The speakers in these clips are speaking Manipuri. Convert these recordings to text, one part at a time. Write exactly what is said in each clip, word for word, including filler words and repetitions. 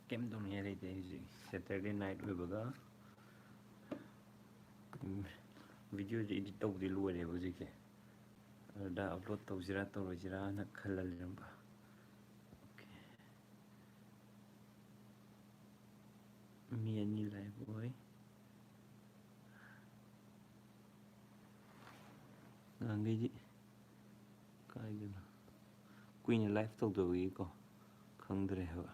ꯀꯩꯝ ꯇꯧꯅꯤꯡꯉꯥꯏ ꯂꯩꯇꯦ꯫ ꯍꯧꯖꯤꯛ Saturday night ꯑꯣꯏꯕꯒ ꯚꯤꯗꯤꯑꯣꯁꯦ edit ꯇꯧꯕꯗꯤ ꯂꯣꯏꯔꯦꯕ ꯍꯧꯖꯤꯛꯁꯦ꯫ ꯑꯗꯨꯗ upload ꯇꯧꯁꯤꯔꯥ ꯇꯧꯔꯣꯏꯁꯤꯔꯥꯅ ꯈꯜꯂ ꯂꯩꯔꯝꯕ꯫ Okay꯫ ꯃꯤ ꯑꯅꯤ live ꯑꯣꯏ꯫ ꯅꯍꯥꯟꯈꯩꯗꯤ ꯀꯥꯏꯗꯅꯣ ꯀꯨꯏꯅ live ꯇꯧꯗꯕꯒꯤꯀꯣ ꯈꯪꯗ꯭ꯔꯦ ꯍꯥꯏꯕ꯫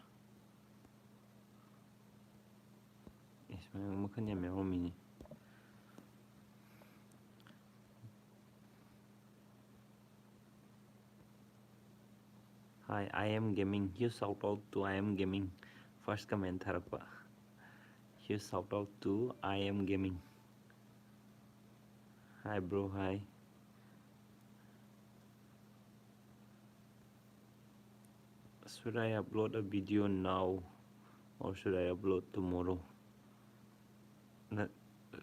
ꯑꯦ, ꯁꯨꯃꯥꯏꯅ ꯃꯈꯜ ꯌꯥꯝ ꯌꯥꯎꯔꯝꯃꯤꯅꯦ꯫ Hi, I am gaming. Huge shout out to I am gaming. First comment ꯊꯥꯔꯛꯄ꯫ Huge shout out to I am gaming. Hi bro, hi. Should I upload a video now or should I upload tomorrow?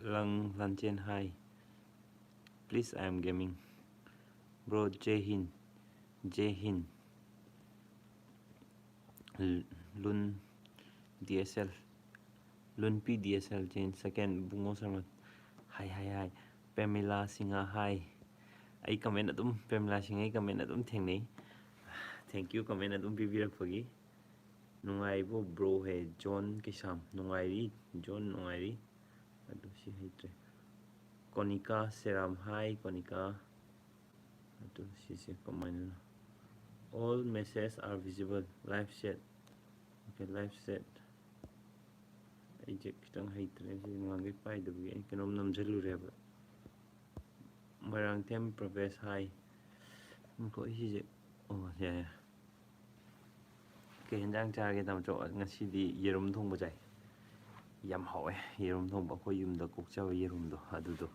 Lang Lanchen, hi. Please, I am gaming. Bro, Jai Hind. Jai Hind. Lun D S L. Lunpi D S L, Jane second, Bungo Sarman. Hi, hi, hi. Pamela Singha, hi. ꯑꯩ comment ꯑꯗꯨꯝ, Pamela Singha ꯑꯩ comment ꯑꯗꯨꯝ ꯊꯦꯡꯅꯩ꯫ Thank you comment ꯑꯗꯨꯝ ꯄꯤꯕꯤꯔꯛꯄꯒꯤ꯫ ꯅꯨꯡꯉꯥꯏꯔꯤꯕꯣ bro? ꯍꯦ, John ꯀꯩꯁꯥꯝ, ꯅꯨꯡꯉꯥꯏꯔꯤ John, ꯅꯨꯡꯉꯥꯏꯔꯤ꯫ ꯑꯗꯨ ꯁꯤ ꯍꯩꯇ꯭ꯔꯦ꯫ Konika Seram, hi Konika꯫ ꯑꯗꯨ ꯁꯤꯁꯦ ꯀꯃꯥꯏꯅꯅꯣ? All message are visible, live chat꯫ Okay, live chat꯫ ꯑꯩꯁꯦ ꯈꯤꯇꯪ ꯍꯩꯇ꯭ꯔꯦ, ꯁꯤ ꯅꯍꯥꯟꯈꯩ ꯄꯥꯏꯗꯕꯒꯤ ꯑꯩ ꯀꯩꯅꯣꯝ ꯅꯝꯁꯤꯜꯂꯨꯔꯦꯕ꯫ ꯃꯣꯏꯔꯥꯡꯊꯦꯝ ꯄ꯭ꯔꯣꯐꯦꯁ, hi꯫ ꯉꯥꯏꯈꯣ, ꯑꯩ ꯁꯤꯁꯦ, ꯑꯣ, ꯌꯥꯏ, ꯌꯥꯏ꯫ ꯀꯩ ꯌꯦꯟꯖꯥꯡ ꯆꯥꯔꯒꯦ, ꯇꯥꯃꯣꯆꯧ? ꯉꯁꯤꯗꯤ ꯌꯦꯔꯨꯝ ꯊꯣꯡꯕ ꯆꯥꯏ꯫ ꯌꯥꯝ ꯍꯥꯎꯋꯦ ꯌꯦꯔꯨꯝ ꯊꯣꯡꯕ, ꯑꯩꯈꯣꯏ ꯌꯨꯝꯗ ꯀꯣꯛꯆꯕ ꯌꯦꯔꯨꯝꯗꯣ, ꯑꯗꯨꯗꯣ,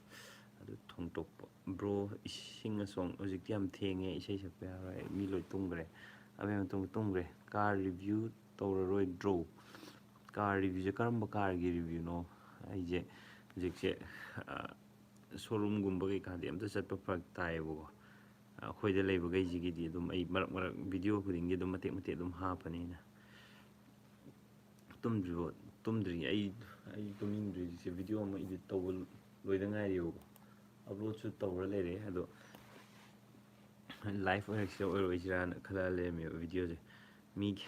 ꯑꯗꯨ ꯊꯣꯡꯗꯣꯛꯄ꯫ Bro, ꯏꯁꯤꯡ ꯑꯁꯣꯡ, ꯍꯧꯖꯤꯛꯇꯤ ꯌꯥꯝ ꯊꯦꯡꯉꯦ, ꯏꯁꯩ ꯁꯛꯄ ꯌꯥꯔꯣꯏ, ꯃꯤ ꯂꯣꯏ ꯇꯨꯝꯈ꯭ꯔꯦ꯫ ꯑꯕꯦꯝꯃ ꯇꯨꯝ-, ꯇꯨꯝꯈ꯭ꯔꯦ꯫ Car review ꯇꯧꯔꯔꯣꯏꯗ꯭ꯔꯣ? Car reviewꯁꯦ ꯀꯔꯝꯕ carꯒꯤ reviewꯅꯣ? ꯑꯩꯁꯦ ꯍꯧꯖꯤꯛꯁꯦ, ꯑ, showroomꯒꯨꯝꯕ ꯀꯩꯀꯥꯗꯤ ꯑꯝꯇ ꯆꯠꯄ ꯐꯔꯛ ꯇꯥꯏꯌꯦꯕꯀꯣ꯫ ꯑꯩꯈꯣꯏꯗ ꯂꯩꯕꯈꯩꯁꯤꯒꯤꯗꯤ ꯑꯗꯨꯝ ꯑꯩ ꯃꯔꯛ ꯃꯔꯛ video ꯈꯨꯗꯤꯡꯒꯤ ꯑꯗꯨꯝ ꯃꯇꯦꯛ ꯃꯇꯦꯛ ꯑꯗꯨꯝ ꯍꯥꯞꯄꯅꯤꯅ꯫ ꯇꯨꯝꯗ꯭ꯔꯤꯕꯣ? ꯇꯨꯝꯗ꯭ꯔꯤ꯫ ꯑꯩ ꯑꯩ ꯇꯨꯝꯅꯤꯡꯗ꯭ꯔꯤ ꯍꯧꯖꯤꯛꯁꯦ꯫ ꯚꯤꯗꯤꯑꯣ ꯑꯃ ꯏꯗꯤꯠ ꯇꯧꯕ ꯂꯣꯏꯗ ꯉꯥꯏꯔꯤꯕꯀꯣ꯫ ꯑꯞꯂꯣꯗꯁꯨ ꯇꯧꯔ ꯂꯩꯔꯦ꯫ ꯑꯗꯣ ꯂꯥꯏꯐ ꯑꯣꯏꯔꯛꯁꯤꯔꯥ ꯑꯣꯏꯔꯣꯏꯁꯤꯔꯥꯅ ꯈꯜꯂ ꯂꯩꯔꯝꯃꯦꯕ ꯚꯤꯗꯤꯑꯣꯁꯦ꯫ ꯃꯤꯒꯤ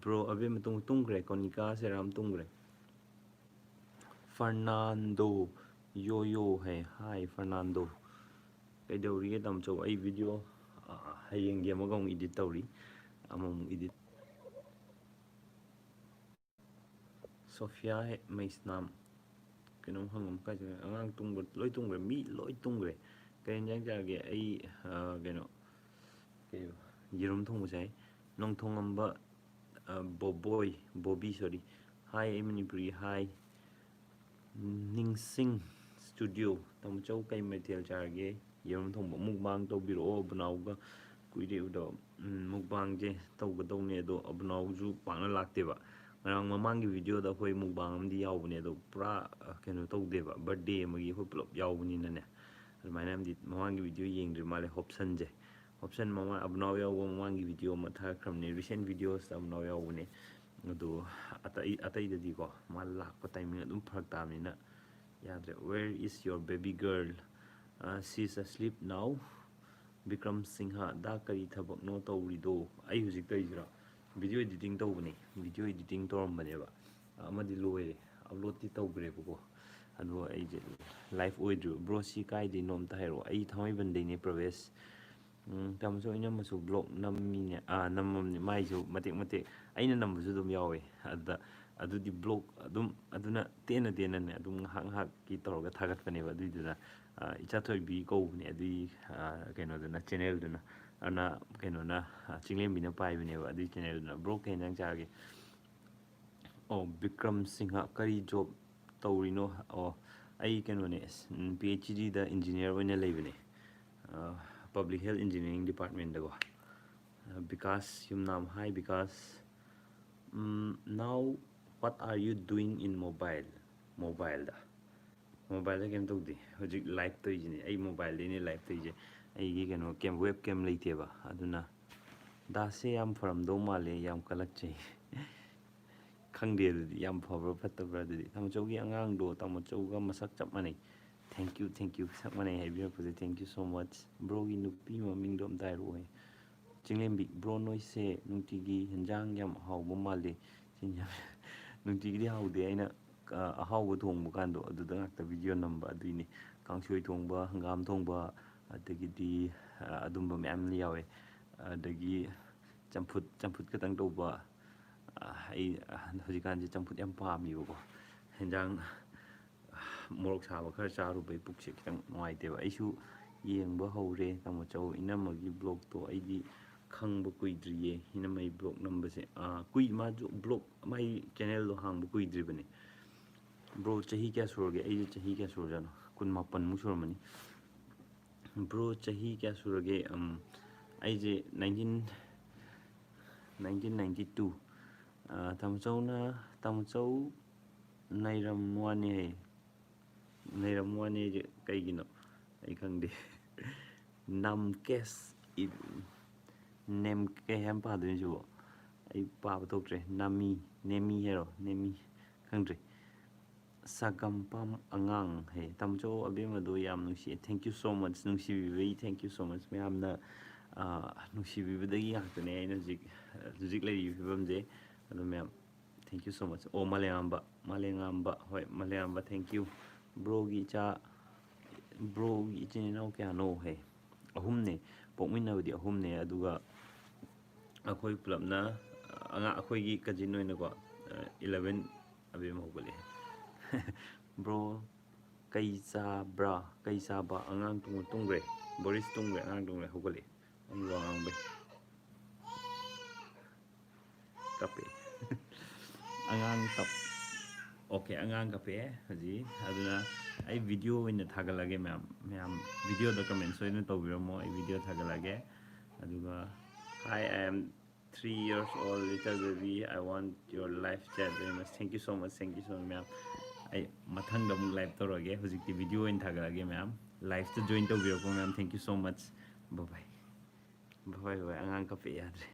ꯕ꯭ꯔꯣ ꯑꯕꯦꯝ ꯃꯇꯨꯡ ꯇꯨꯝꯈ꯭ꯔꯦ꯫ ꯀꯣꯅꯤꯀꯥ ꯁꯦꯔꯥꯝ ꯇꯨꯝꯈ꯭ꯔꯦ꯫ ꯐꯔꯅꯥꯟꯗꯣ ꯌꯣ ꯌꯣ ꯍꯥꯏ꯫ ꯍꯥꯏ ꯐꯔꯅꯥꯟꯗꯣ꯫ ꯀꯩꯗꯧꯔꯤꯒꯦ ꯇꯥꯃꯣꯆꯧ? ꯑꯩ ꯚꯤꯗꯤꯑꯣ ꯍꯌꯦꯡꯒꯤ ꯑꯃꯒ ꯑꯃꯨꯛ ꯏꯗꯤꯠ ꯇꯧꯔꯤ꯫ ꯑꯃꯃꯨꯛ ꯏꯗꯤꯠ ꯁꯣꯐꯤꯌꯥ ꯍꯦ ꯃꯩꯁꯅꯥꯝ꯫ ꯀꯩꯅꯣꯝ ꯍꯪꯉꯝ ꯀꯥꯏ ꯆꯠꯈ꯭ꯔꯦ? ꯑꯉꯥꯡ ꯇꯨꯝꯕ ꯂꯣꯏ ꯇꯨꯝꯈ꯭ꯔꯦ꯫ ꯃꯤ ꯂꯣꯏ ꯇꯨꯝꯈ꯭ꯔꯦ꯫ ꯀꯩ ꯌꯦꯟꯖꯥꯡ ꯆꯥꯔꯒꯦ? ꯑꯩ ꯀꯩꯅꯣ ꯀꯩ ꯌꯦꯔꯨꯝ ꯊꯣꯡꯕ ꯆꯥꯏ꯫ ꯅꯣꯡꯊꯣꯡꯉꯝꯕ ꯕꯣꯕꯣꯏ ꯕꯣꯕꯤ ꯁꯣꯔꯤ꯫ ꯍꯥꯏ ꯑꯩ ꯃꯅꯤꯄꯨꯔꯤ ꯍꯥꯏ꯫ ꯅꯤꯡꯁꯤꯡ ꯁ꯭ꯇꯨꯗꯤꯑꯣ꯫ ꯇꯥꯃꯣꯆꯧ ꯀꯩ ꯃꯊꯦꯜ ꯆꯥꯔꯒꯦ? ꯌꯦꯔꯨꯝ ꯊꯣꯡꯕ꯫ ꯃꯨꯛꯕꯥꯡ ꯇꯧꯕꯤꯔꯛꯑꯣ ꯑꯕꯨꯅꯥꯎꯒ꯫ ꯀꯨꯏꯔꯦ ꯎꯗꯕ꯫ ꯎꯝ, ꯃꯨꯛꯕꯥꯡꯁꯦ ꯇꯧꯒꯗꯧꯅꯦ, ꯑꯗꯣ ꯑꯕꯨꯅꯥꯎꯁꯨ ꯄꯥꯛꯅ ꯂꯥꯛꯇꯦꯕ꯫ ꯉꯔꯥꯡ ꯃꯃꯥꯡꯒꯤ ꯚꯤꯗꯤꯑꯣꯗ ꯑꯩꯈꯣꯏ ꯃꯨꯛꯕꯥꯡ ꯑꯃꯗꯤ ꯌꯥꯎꯕꯅꯦ, ꯑꯗꯣ ꯄꯨꯔꯥ ꯀꯩꯅꯣ ꯇꯧꯗꯦꯕ, ꯕꯔꯠꯗꯦ ꯑꯃꯒꯤ ꯑꯩꯈꯣꯏ ꯄꯨꯂꯞ ꯌꯥꯎꯕꯅꯤꯅꯅꯦ꯫ ꯑꯗꯨꯃꯥꯏꯅ ꯑꯃꯗꯤ ꯃꯃꯥꯡꯒꯤ ꯚꯤꯗꯤꯑꯣ ꯌꯦꯡꯗ꯭ꯔꯤ ꯃꯥꯜꯂꯦ꯫ ꯍꯣꯞꯁꯟꯁꯦ, ꯍꯣꯞꯁꯟ ꯃꯃꯥꯡ ꯑꯕꯨꯅꯥꯎ ꯌꯥꯎꯕ ꯃꯃꯥꯡꯒꯤ ꯚꯤꯗꯤꯑꯣ ꯑꯃ ꯊꯥꯒꯠꯈ꯭ꯔꯕꯅꯦ, ꯔꯤꯁꯦꯟ ꯚꯤꯗꯤꯑꯣꯁꯇ ꯑꯕꯨꯅꯥꯎ ꯌꯥꯎꯕꯅꯦ꯫ ꯑꯗꯣ ꯑꯇꯩ ꯑꯇꯩꯗꯗꯤꯀꯣ ꯃꯥ ꯂꯥꯛꯄ ꯇꯥꯏꯃꯤꯡ ꯑꯗꯨꯝ ꯐꯔꯛ ꯇꯥꯕꯅꯤꯅ ꯌꯥꯗ꯭ꯔꯦ꯫ Where is your baby girl? She's asleep now. Bikram Singh, ꯗꯥ ꯀꯔꯤ ꯊꯕꯛꯅꯣ ꯇꯧꯔꯤꯗꯣ? ꯑꯩ ꯍꯧꯖꯤꯛ ꯇꯧꯔꯤꯁꯤꯔꯣ? ꯚꯤꯗꯤꯑꯣ ꯏꯗꯤꯇꯤꯡ ꯇꯧꯕꯅꯦ꯫ ꯚꯤꯗꯤꯑꯣ ꯏꯗꯤꯇꯤꯡ ꯇꯧꯔꯝꯕꯅꯦꯕ꯫ ꯑꯃꯗꯤ ꯂꯣꯏꯔꯦ, ꯑꯞꯂꯣꯗꯇꯤ ꯇꯧꯈ꯭ꯔꯦꯕꯀꯣ꯫ ꯑꯗꯣ ꯑꯩꯁꯦ ꯂꯥꯏꯐ ꯑꯣꯏꯗ꯭ꯔꯤꯕ꯫ ꯕ꯭ꯔꯣ ꯁꯤ ꯀꯥꯏꯗꯩꯅꯣ ꯑꯝꯇ ꯍꯥꯏꯔꯛꯑꯣ꯫ ꯑꯩ ꯊꯥꯡꯃꯩꯕꯟꯗꯩꯅꯦ ꯄ꯭ꯔꯚꯦꯁ꯫ ꯎꯝ, ꯇꯥꯃꯣꯆꯧ ꯏꯅꯝꯃꯁꯨ ꯕ꯭ꯂꯣꯛ ꯅꯝꯃꯤꯅꯦ꯫ ꯑꯥ, ꯅꯝꯃꯝꯅꯦ꯫ ꯃꯥꯏꯁꯨ ꯃꯇꯦꯛ ꯃꯇꯦꯛ ꯑꯩꯅ ꯅꯝꯕꯁꯨ ꯑꯗꯨꯝ ꯌꯥꯎꯋꯦ꯫ ꯑꯗꯨꯗ ꯑꯗꯨꯗꯤ ꯕ꯭ꯂꯣꯛ ꯑꯗꯨꯝ ꯑꯗꯨꯅ ꯇꯦꯟꯅ ꯇꯦꯟꯅꯅꯦ ꯑꯗꯨꯝ ꯉꯥꯏꯍꯥꯛ ꯉꯥꯏꯍꯥꯛꯀꯤ ꯇꯧꯔꯒ ꯊꯥꯒꯠꯄꯅꯦꯕ꯫ ꯑꯗꯨꯏꯗꯨꯅ ꯏꯆꯥꯊꯣꯏꯕꯤ ꯀꯧꯕꯅꯦ ꯑꯗꯨꯏ ꯀꯩꯅꯣꯗꯨꯅ, ꯆꯦꯅꯦꯜꯗꯨꯅ꯫ ꯑꯗꯨꯅ ꯀꯩꯅꯣꯅ, ꯆꯤꯡꯂꯦꯝꯕꯤꯅ ꯄꯥꯏꯕꯅꯦꯕ ꯑꯗꯨꯏ ꯆꯦꯅꯦꯜꯗꯨꯅ꯫ ꯕ꯭ꯔꯣ ꯀꯩ ꯌꯦꯟꯖꯥꯡ ꯆꯥꯔꯒꯦ? ꯑꯣ, ꯕꯤꯀ꯭ꯔꯝ ꯁꯤꯡꯍ, ꯀꯔꯤ ꯖꯣꯕ ꯇꯧꯔꯤꯅꯣ? ꯑꯣ, ꯑꯩ ꯀꯩꯅꯣꯅꯦ, ꯄꯤ ꯑꯩꯆ ꯗꯤꯗ ꯏꯟꯖꯤꯅꯤꯌꯔ ꯑꯣꯏꯅ ꯂꯩꯕꯅꯦ꯫ ꯄꯕ꯭ꯂꯤꯛ ꯍꯦꯜꯊ ꯏꯟꯖꯤꯅꯤꯌꯥꯔꯤꯡ ꯗꯤꯄꯥꯔꯠꯃꯦꯟꯗꯀꯣ꯫ ꯕꯤꯀꯥꯁ ꯌꯨꯝꯅꯥꯝ, ꯍꯥꯏ Bikash. Now what are you doing in mobile? ꯃꯣꯕꯥꯏꯜꯗ ꯃꯣꯕꯥꯏꯜꯗ ꯀꯩꯝ ꯇꯧꯗꯦ꯫ ꯍꯧꯖꯤꯛ ꯂꯥꯏꯚ ꯇꯧꯔꯤꯁꯤꯅꯦ꯫ ꯑꯩ ꯃꯣꯕꯥꯏꯜꯗꯩꯅꯦ ꯂꯥꯏꯚ ꯇꯧꯔꯤꯁꯦ꯫ ꯑꯩꯒꯤ ꯀꯩꯅꯣ ꯀꯦꯝ, ꯋꯦꯕ ꯀꯦꯝ ꯂꯩꯇꯦꯕ꯫ ꯑꯗꯨꯅ ꯗꯥꯁꯦ ꯌꯥꯝ ꯐꯔꯝꯗꯧ ꯃꯥꯜꯂꯦ, ꯌꯥꯝ ꯀꯜꯂꯛꯆꯩ꯫ ꯈꯪꯗꯦ ꯑꯗꯨꯗꯤ ꯌꯥꯝ ꯐꯕ꯭ꯔꯥ ꯐꯠꯇꯕ꯭ꯔꯥ ꯑꯗꯨꯗꯤ꯫ ꯇꯥꯃꯣꯆꯧꯒꯤ ꯑꯉꯥꯡꯗꯣ ꯇꯥꯃꯣꯆꯧꯒ ꯃꯁꯛ ꯆꯞ ꯃꯥꯟꯅꯩ꯫ Thank you, thank you꯫ ꯁꯛ ꯃꯥꯟꯅꯩ ꯍꯥꯏꯕꯤꯔꯛꯄꯁꯦ thank you so much꯫ ꯕ꯭ꯔꯣꯒꯤ ꯅꯨꯄꯤ ꯃꯃꯤꯡꯗꯣ ꯑꯝꯇ ꯍꯥꯏꯔꯛꯑꯣ꯫ ꯆꯤꯡꯂꯦꯝꯕꯤ, ꯕ꯭ꯔꯣ ꯅꯣꯏꯁꯦ ꯅꯨꯡꯇꯤꯒꯤ ꯍꯦꯟꯖꯥꯡ ꯌꯥꯝ ꯍꯥꯎꯕ ꯃꯥꯜꯂꯦ꯫ ꯅꯨꯡꯇꯤꯒꯤꯗꯤ ꯍꯥꯎꯗꯦ꯫ ꯑꯩꯅ ꯑ, ꯑꯍꯥꯎꯕ ꯊꯣꯡꯕ ꯀꯥꯟꯗꯣ ꯑꯗꯨꯗ ꯉꯥꯛꯇ ꯚꯤꯗꯤꯑꯣ ꯅꯝꯕ ꯑꯗꯨꯏꯅꯤ꯫ ꯀꯥꯡꯁꯣꯏ ꯊꯣꯡꯕ, ꯍꯪꯒꯥꯝ ꯊꯣꯡꯕ, ꯑꯗꯒꯤꯗꯤ ꯑ, ꯑꯗꯨꯝꯕ ꯃꯌꯥꯝ ꯌꯥꯎꯋꯦ꯫ ꯑꯗꯒꯤ ꯆꯝꯐꯨꯠ ꯆꯝꯐꯨꯠ ꯈꯛꯇꯪ ꯇꯧꯕ꯫ ꯑ, ꯑꯩ ꯑ, ꯍꯧꯖꯤꯛꯀꯥꯟꯁꯦ ꯆꯝꯐꯨꯠ ꯌꯥꯝ ꯄꯥꯝꯃꯦꯕꯀꯣ꯫ ꯍꯦꯟꯖꯥꯡ ꯃꯣꯔꯣꯛ ꯁꯥꯕ ꯈꯔ ꯆꯥꯔꯨꯕꯩ ꯄꯨꯛꯁꯦ ꯈꯤꯇꯪ ꯅꯨꯡꯉꯥꯏꯇꯦꯕ꯫ ꯑꯩꯁꯨ ꯌꯦꯡꯕ ꯍꯧꯔꯦ ꯇꯥꯃꯣ ꯆꯧ ꯏꯅꯝꯃꯒꯤ ꯕ꯭ꯂꯣꯛꯇꯣ꯫ ꯑꯩꯗꯤ ꯈꯪꯕ ꯀꯨꯏꯗ꯭ꯔꯤꯌꯦ ꯏꯅꯝꯃꯒꯤ ꯕ꯭ꯂꯣꯛ ꯅꯝꯕꯁꯦ꯫ ꯑꯥ, ꯀꯨꯏ ꯃꯥꯁꯨ ꯕ꯭ꯂꯣꯛ ꯃꯥꯏ ꯆꯦꯅꯦꯜꯗꯣ ꯍꯥꯡꯕ ꯀꯨꯏꯗ꯭ꯔꯤꯕꯅꯦ꯫ ꯕ꯭ꯔꯣ ꯆꯍꯤ ꯀꯌꯥ ꯁꯨꯔꯒꯦ? ꯑꯩꯁꯦ ꯆꯍꯤ ꯀꯌꯥ ꯁꯨꯔꯖꯥꯠꯅꯣ? ꯀꯨꯟ ꯃꯥꯄꯟꯃꯨꯛ ꯁꯨꯔꯝꯃꯅꯤ꯫ ꯕ꯭ꯔꯣ ꯆꯍꯤ ꯀꯌꯥ ꯁꯨꯔꯒꯦ? ꯑꯝ, ꯑꯩꯁꯦ nineteen nineteen ninety two꯫ ꯑꯥ, ꯇꯥꯃꯣꯆꯧꯅ ꯇꯥꯃꯣꯆꯧ ꯅꯩꯔꯝ ꯋꯥꯅꯤ ꯍꯥꯏ꯫ ꯅꯩꯔꯝ ꯋꯥꯅꯤ ꯍꯥꯏꯁꯦ ꯀꯩꯒꯤꯅꯣ? ꯑꯩ ꯈꯪꯗꯦ꯫ ꯅꯝꯀꯦꯁ ꯏ-, ꯅꯦꯝ ꯀꯩ ꯍꯥꯏꯅ ꯄꯥꯗꯣꯏꯅꯣ ꯁꯤꯕꯣ? ꯑꯩ ꯄꯥꯕ ꯊꯣꯛꯇ꯭ꯔꯦ꯫ ꯅꯃꯤ, ꯅꯦꯃꯤ ꯍꯥꯏꯔꯣ? ꯅꯦꯃꯤ, ꯈꯪꯗ꯭ꯔꯦ꯫ ꯁꯥꯒꯝꯄꯥꯝ ꯑꯉꯥꯡ ꯍꯥꯏ꯫ ꯇꯥꯃꯣꯆꯧ ꯑꯕꯦꯝꯃꯗꯣ ꯌꯥꯝ ꯅꯨꯡꯁꯤꯌꯦ꯫ Thank you so much꯫ ꯅꯨꯡꯁꯤꯕꯤꯕꯩ thank you so much꯫ ꯃꯌꯥꯝꯅ, ꯑ, ꯅꯨꯡꯁꯤꯕꯤꯕꯗꯒꯤ ꯉꯥꯛꯇꯅꯦ ꯑꯩꯅ ꯍꯧꯖꯤꯛ, ꯍꯧꯖꯤꯛ ꯂꯩꯔꯤꯕ ꯐꯤꯕꯝꯁꯦ꯫ ꯑꯗꯣ ꯃꯌꯥꯝ, thank you so much꯫ ꯑꯣ, ꯃꯥꯂꯦꯝꯉꯥꯟꯕ, ꯃꯥꯂꯦꯝꯉꯥꯟꯕ, ꯍꯣꯏ, ꯃꯥꯂꯦꯝꯉꯥꯟꯕ, thank you꯫ ꯕ꯭ꯔꯣꯒꯤ ꯏꯆꯥ, ꯕ꯭ꯔꯣꯒꯤ ꯏꯆꯤꯟ ꯏꯅꯥꯎ ꯀꯌꯥꯅꯣ ꯍꯥꯏ? ꯑꯍꯨꯝꯅꯦ, ꯄꯣꯛꯃꯤꯟꯅꯕꯗꯤ ꯑꯍꯨꯝꯅꯦ, ꯑꯗꯨꯒ ꯑꯩꯈꯣꯏ ꯄꯨꯂꯞꯅ, ꯑꯉꯥꯡ, ꯑꯩꯈꯣꯏꯒꯤ ꯀꯖꯤꯟ ꯑꯣꯏꯅꯀꯣ, eleven꯫ ꯑꯕꯦꯝꯃ ꯍꯧꯒꯠꯂꯛꯑꯦ꯫ ꯕ꯭ꯔꯣ, ꯀꯩ ꯆꯥꯕ꯭ꯔꯥ? ꯀꯩ ꯆꯥꯕ? ꯑꯉꯥꯡ ꯇꯨꯝ-, ꯇꯨꯝꯈ꯭ꯔꯦ꯫ ꯕꯣꯔꯤꯁ ꯇꯨꯝꯈ꯭ꯔꯦ, ꯑꯉꯥꯡ ꯇꯨꯝꯈ꯭ꯔꯦ, ꯍꯧꯒꯠꯂꯛꯑꯦ꯫ ꯑꯃꯨꯛ ꯋꯥ ꯉꯥꯡꯕꯩ꯫ ꯀꯞꯄꯦ꯫ ꯑꯉꯥꯡ ꯀꯞ-, OK, ꯑꯉꯥꯡ ꯀꯞꯄꯛꯑꯦ ꯍꯧꯖꯤꯛ꯫ ꯑꯗꯨꯅ ꯑꯩ ꯚꯤꯗꯤꯑꯣ ꯑꯣꯏꯅ ꯊꯥꯒꯠꯂꯒꯦ ꯃꯌꯥꯝ꯫ ꯃꯌꯥꯝ ꯚꯤꯗꯤꯑꯣꯗ comment ꯁꯣꯏꯗꯅ ꯇꯧꯕꯤꯔꯝꯃꯣ, ꯑꯩ ꯚꯤꯗꯤꯑꯣ ꯊꯥꯒꯠꯂꯒꯦ꯫ ꯑꯗꯨꯒ, "Hi, I am three years old, little baby, I want your live chat very much." Thank you so much, thank you so much, ꯃꯌꯥꯝ꯫ ꯑꯩ ꯃꯊꯪꯗ ꯑꯃꯨꯛ live ꯇꯧꯔꯒꯦ꯫ ꯍꯧꯖꯤꯛꯇꯤ ꯚꯤꯗꯤꯑꯣ ꯑꯣꯏꯅ ꯊꯥꯒꯠꯂꯒꯦ ꯃꯌꯥꯝ꯫ Live ꯇ join ꯇꯧꯕꯤꯔꯛꯄ ꯃꯌꯥꯝ, thank you so much꯫ Bye bye꯫ Bye bye, bye bye꯫ ꯑꯉꯥꯡ ꯀꯞꯄꯛꯑꯦ, ꯌꯥꯗ꯭ꯔꯦ꯫